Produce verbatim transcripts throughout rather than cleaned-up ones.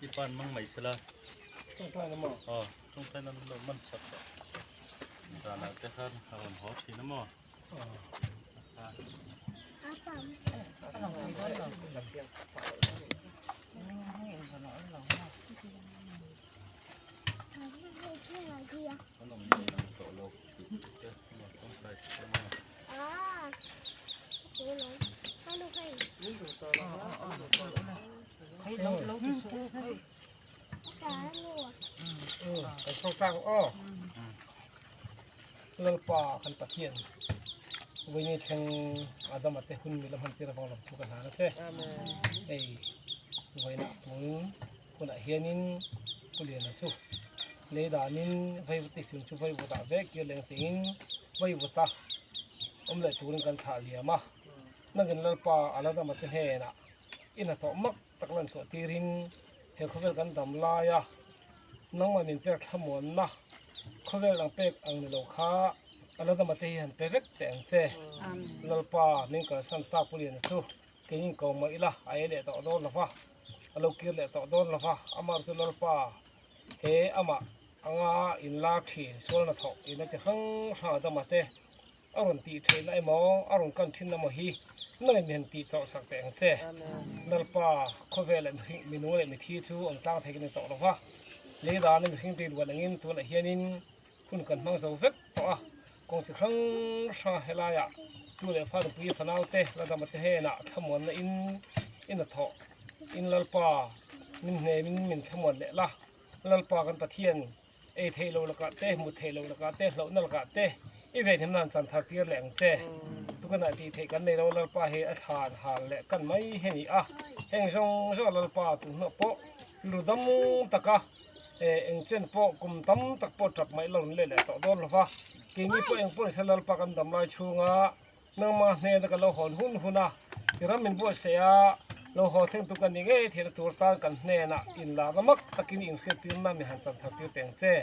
I pan mang mai sila. Tung pai na mo. Oh, tung pai na lo man sak. Zana te khan hawan ho si na mo. Lalpa kan Pathian, voi ni thleng Adam a te hun mi lam han tir a vang lam thu kan hana se. Ei, voi na tung hun a hianin, kulian a chu lei danin voi vut ti sun chu voi vut a vek kir leng tingin voi vut a om le turin kan thah liam a. Nangin Lalpa a la dam a te hena ina tawh mak tak lan suah tirin he khawvel kan dam lai a, nangmah min pek thlamuanna khawvel ang pek ang ni lo kha a la dam a te hi han pe vek te ang che. Lalpa min kalsan ta pulian a chu kenin ko mah ila a ei leh tawh dawn lova, a lo kir leh tawh dawn lova, amah chu Lalpa he amah anga in la thin sualna thawh in a chi hrang hrang a dam a te a run tih theihna emaw, a run kan thinna maw hi nangin mi han tih chawhsak teh ang che. Lalpa, khawvel leh mihring, minu leh mithi chu om tlang thei kan ni tawh lo va. Lei dan a mihring tei duan angin tunah hianin hun kan hmang zo vek tawh a, kong chi hrang hrang he lai-ah tu leh fa nupui fanaute la dam a te hena thlamuanna in, in a thawh in Lalpa min hnemin min thlamuan leh la. Lalpa kan Pathian, ei theih loh lakah te, hmu theih loh lakah te, lohna lakah te i venhimna han chan thar tir leh ang che. Tukanah tih theih kan nei lo, Lalpa he a thlan hal leh kan mai he ni a, heng zawng zawng Lalpa tu hnuah pawh ludam taka eh, eng cian pawh kum tam tak pawh ṭap mai lo leh leh tawh dawn lo va. Keini pawh eng pawh ni sa Lalpa kan dam lai chunga nangma hnena ka lo hawn hun huna i ram min buatsaih a lo hawn thleng tung kan ni ngei theihna tur tan kan hnena inla ramak takin i inhriattirna mi hanciam thar tir teng che.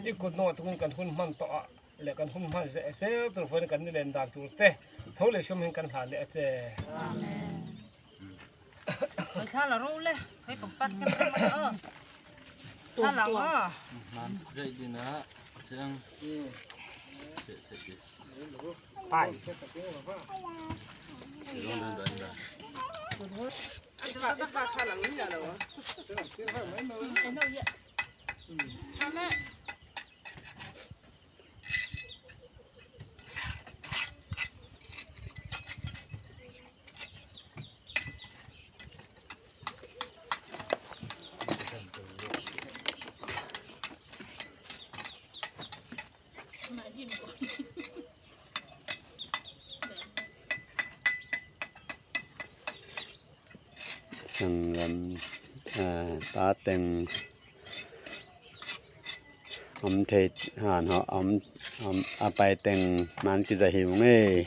I kut nungah tungin kan hun hman tawh ah le kan hun hman zeh zel tur vuan kan ni len dan turte tho le siam hin kan hlan leh a che. Amen. Hoi thla la ro le, hoi pangpat kan hoi ma o. Thla la o. Man zai dina, siang. Pai. Sanggam, eh, ta teng om thei han ho om, om a pai teng man kiza hi ung e.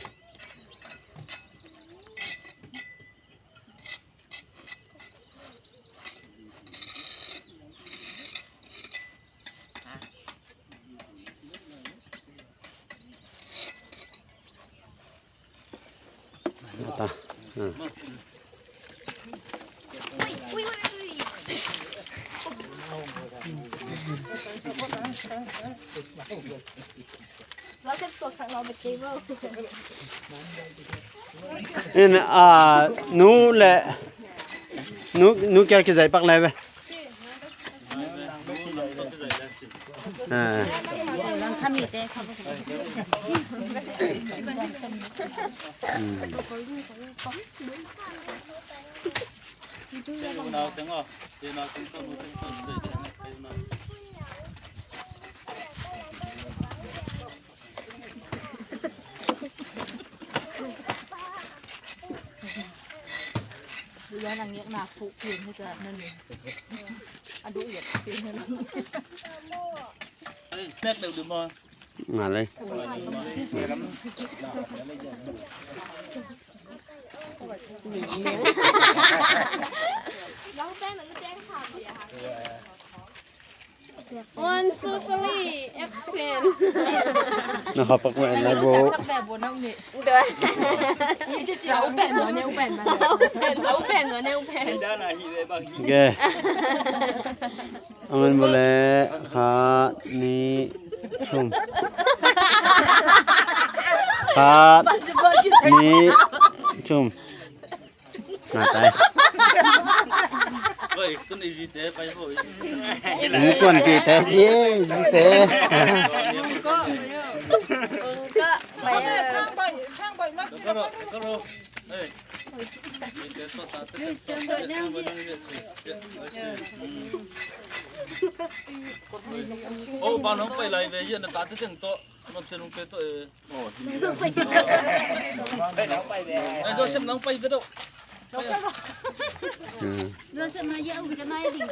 Ata. In, a, nu le nu, nu kia kizai pak lai ve. Nga lei. One, two, three, action. Na hapak ma en lai bo. Open, open, open. Okay. Aman bole khat, nih, thum. Khat, nih, thum. Matai. Oi, tun i zite pai ho. Ni kuan pi te, zite. Karo, karo. Oh, ba nong pai lai ve, ya na ta te teng to, nom se nong pe to e. Ai, Joseph nong pai ve do. Joseph na ya u ke mai ding.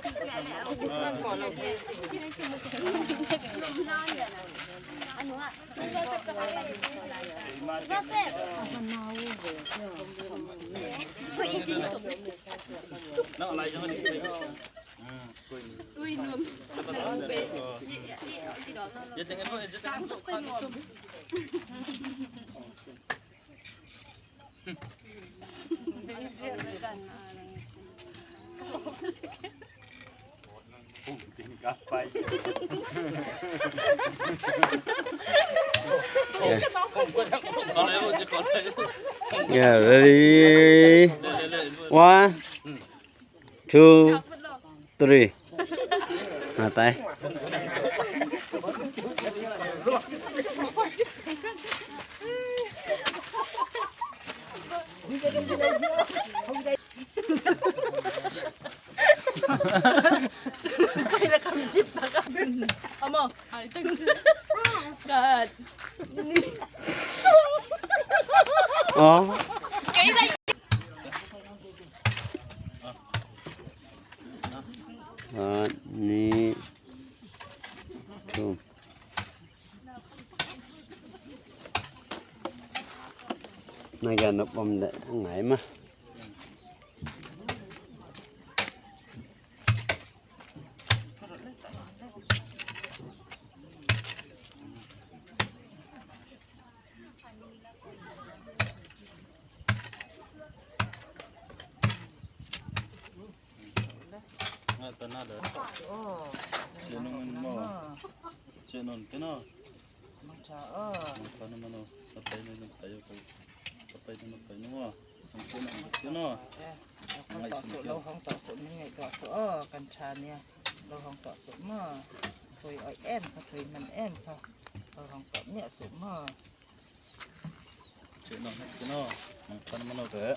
Yeah, ready? One, two, three. Matai. Amo. Kat. Oh. Khat, nih, Tum. Na ga nop om de ngai ma. Nga ta na de. Sia nung in mo. Sia nung kino. Mangcha o. Mangcha na mano. Matai na matai o. Matai na matai na mo. Mangcha na mangcha na. Ngai su. Lo hong to su, mi ngai to su o. Kan cha nia. Lo hong to su mo. Thui oi em kha, thui man em kha. Lo hong to nia su mo. Sia nung kino. Mangcha na mano de.